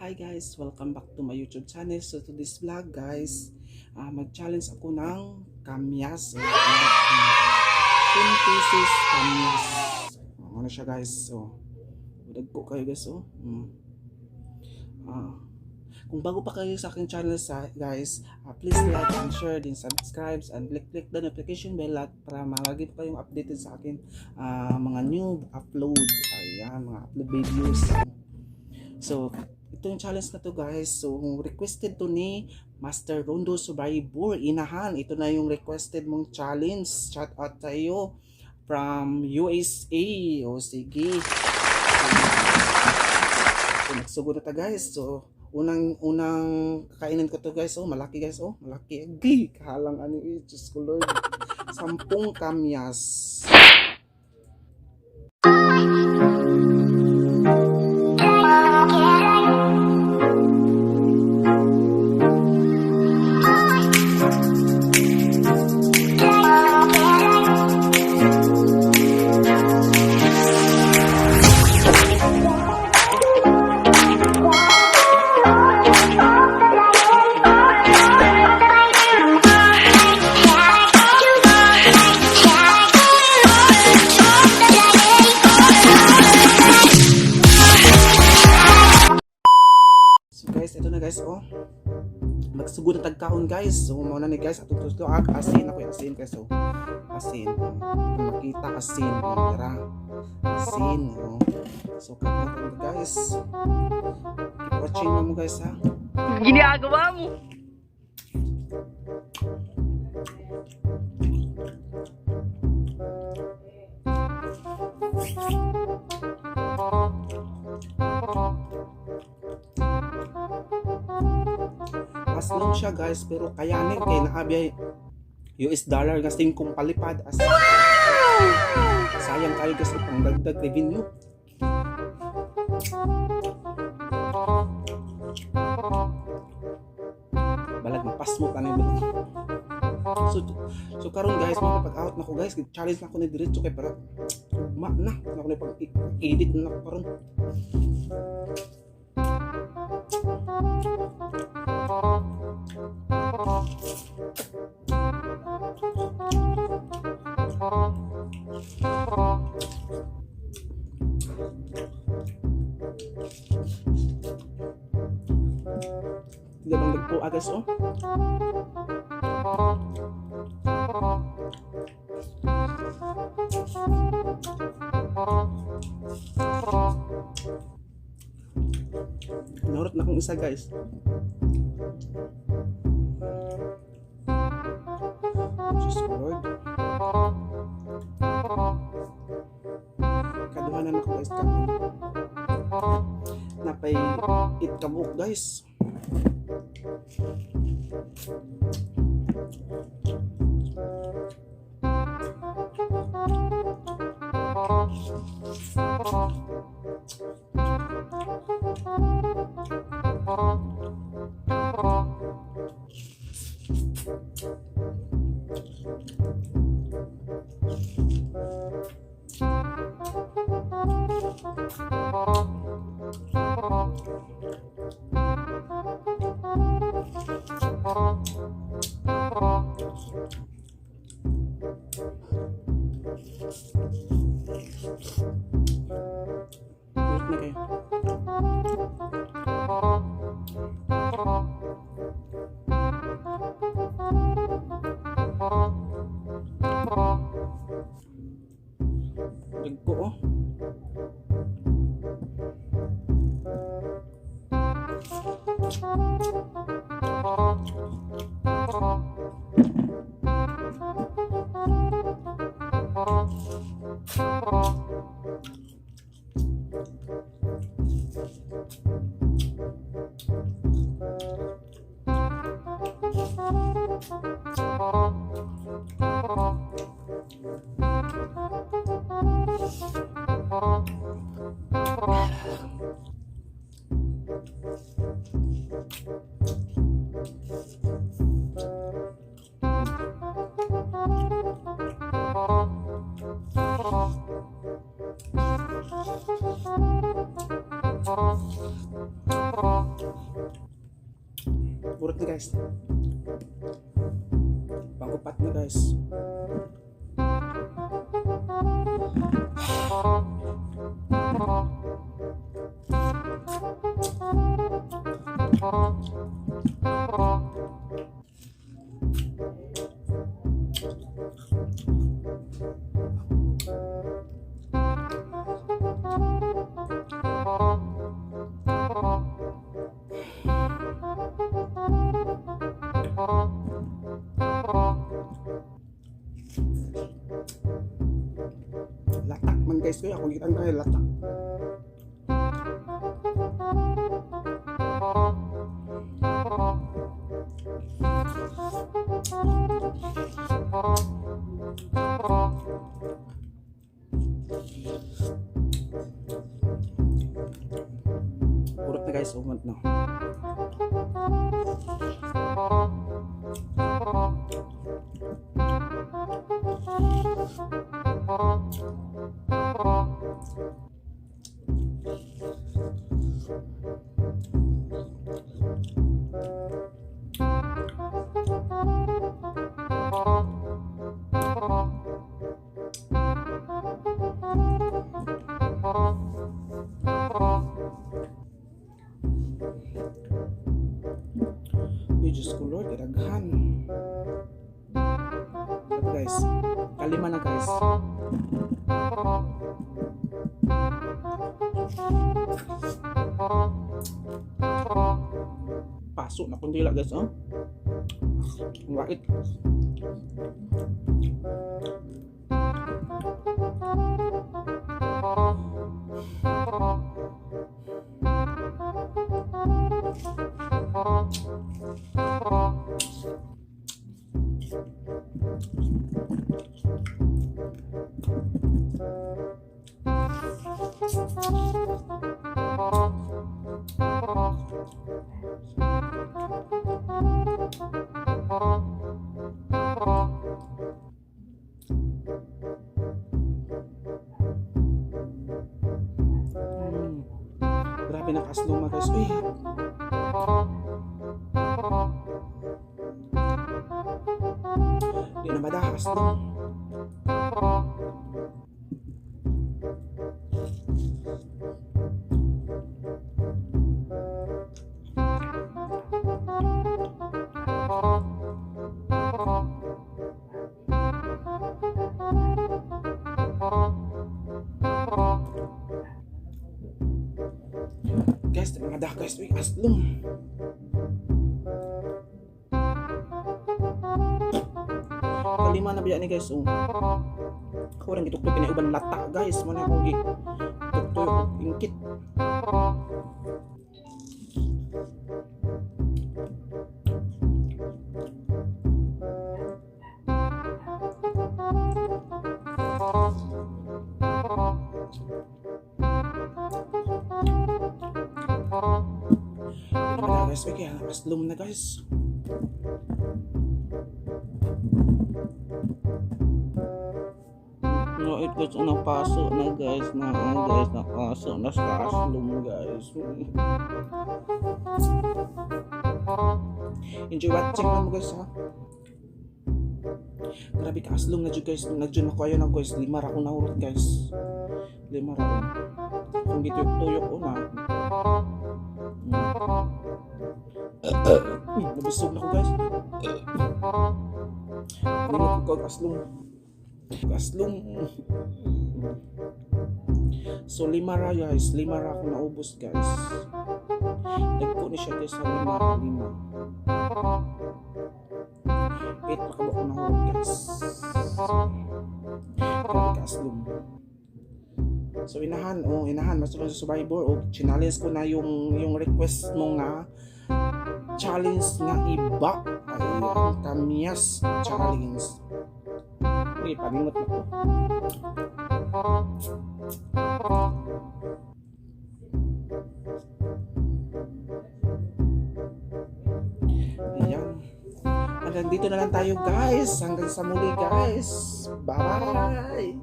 Hi guys! Welcome back to my YouTube channel. So to this vlog guys, mag-challenge ako ng kamyas. O, 10 pieces kamyas. Oh, ano siya, guys? So, dagko kayo, guys. Oh. Kung bago pa kayo sa aking channel sa guys, please like and share din, subscribe and click click the notification bell at para malagi po kayong updated sa akin mga new upload. Ayan, mga upload videos. So, ito yung challenge na to, guys. So, requested to ni Master Rondo Survivor. Inahan, ito na yung requested mong challenge. Shout out tayo from USA. O sige. So, nagsugod na ta, guys. So, unang unang kakainin ko to, guys. Oh, malaki, guys. Oh, malaki. Agay, kahalang ano eh. Diyos ko Lord. 10 kamyas. So guys, ito na guys, oh. Magsugod na tagkaon, guys. So mao na ni, guys, atong tutuak asin ako yung asin guys, oh. Asin. Oh. Kung makita asin, oh, tara. Asin, oh. So kain guys. Keep watching mo guys ha. Ginagawa mo? Mas long siya, guys, pero kayanin kay naabiyay US dollar nga singkong palipad as sayang kayo, guys, pang dagdag revenue. Balag mapasmo ka na balag. So karon guys, makapag-out na ko, guys, challenge na ko ni diretso kay para ugma na na ko ni pag edit na ako karon. Hindi bang nagpo guys, oh. Nahurot na akong isa, guys. Diyos ko Lord. Kaduha na ako, guys, kaon. Napay it kabuok, guys. Wait na kayo. Dagko oh. Purot na, guys. Pang-upat na, guys. Latak man, guys, kuya. Kung kitang tayo, latak. Purot na, guys, umant na. Uy, Diyos ko Lord, daghan. Ito, guys. Kalima na, guys. Paso na kung dila, guys, oh. Ang wait. Grabe na kasluma, guys. Uy. Di na madahas, no? Guys, di na madahas, guys. Uy, aslum. Kalima na biya ni, guys. Oh. Ako rin gituktok ni uban lata, guys. Mo na akong gi tuktok ingkit. Di na madahas, guys. Uy, kaya aslum na, guys. No, it was ano, paso na, guys, na oh, guys, nakaso na sa aslum, guys. Enjoy watching na mo, guys, ha. Grabe ka aslum na jud, guys. Na jud ako ayo na, guys. Lima ra akong nahurot, guys. Lima ra ko. Kung gituyok-tuyok ko na. Nabusog na ko, guys. Ningot ko og aslum. Aslum. So lima ra, guys, lima ra akong naubos, guys. Nagpo ni siya, guys, sa lima, lima. 8 pa ka ko nahurot, guys. Grabe ka aslum. So inahan, oh, inahan mas sa Survivor o challenge ko na yung request mo nga challenge nga iba. Ayan, kamyas challenge. Okay, paningot na ko. Ayan. Hanggang dito na lang tayo, guys. Hanggang sa muli, guys. Bye-bye!